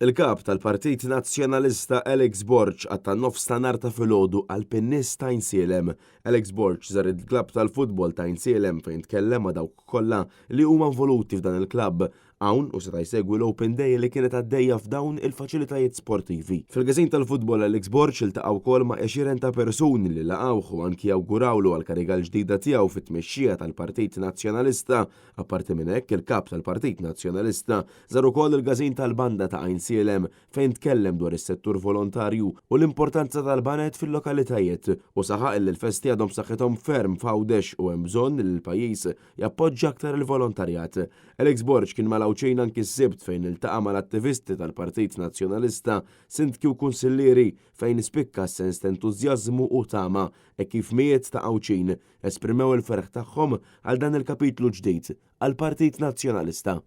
Il-Kap tal-Partit Nazzjonalista Alex Borg qatta' nofs ta' nhar ta' filgħodu qalb in-nies t'Għajnsielem. Alex Borg żar il-klabb tal-futbol t'Għajnsielem fejn tkellem ma' dawk kollha li huma involuti f'dan il-klabb. Hawn u seta' jsegwi l-Open Day li kienet għaddejja f'dawn il-faċilitajiet sportivi. Fil-każin tal-futbol Alex Borg iltaqa' wkoll ma' għexieren ta' persuni li laqgħuh u anki awgurawlu għall-kariga l-ġdida tiegħu fit-tmexxija tal-Partit Nazzjonalista. Apparti minn hekk, il-Kap tal-Partit Nazzjonalista żar ukoll il-każin tal-banda ta' Għajnsielem fejn tkellem dwar is-settur volontarju u l-importanza tal-baned fil-lokalitajiet u saħaq li l-festi għadhom b'saħħithom ferm f'Għawdex u hemm bżonn li l-pajjiż jappoġġja aktar il-volontarjat. Alex Borg kien mal-Għawdxin anki s-Sibt fejn iltaqa' mal-attivisti tal-Partit Nazzjonalista, sindki u kunsillieri fejn spikka s-sens ta' entużjażmu u tama hekk kif mijiet ta' Għawdxin esprimew il-ferħ tagħhom għal dan il-kapitlu ġdid għall-Partit Nazzjonalista.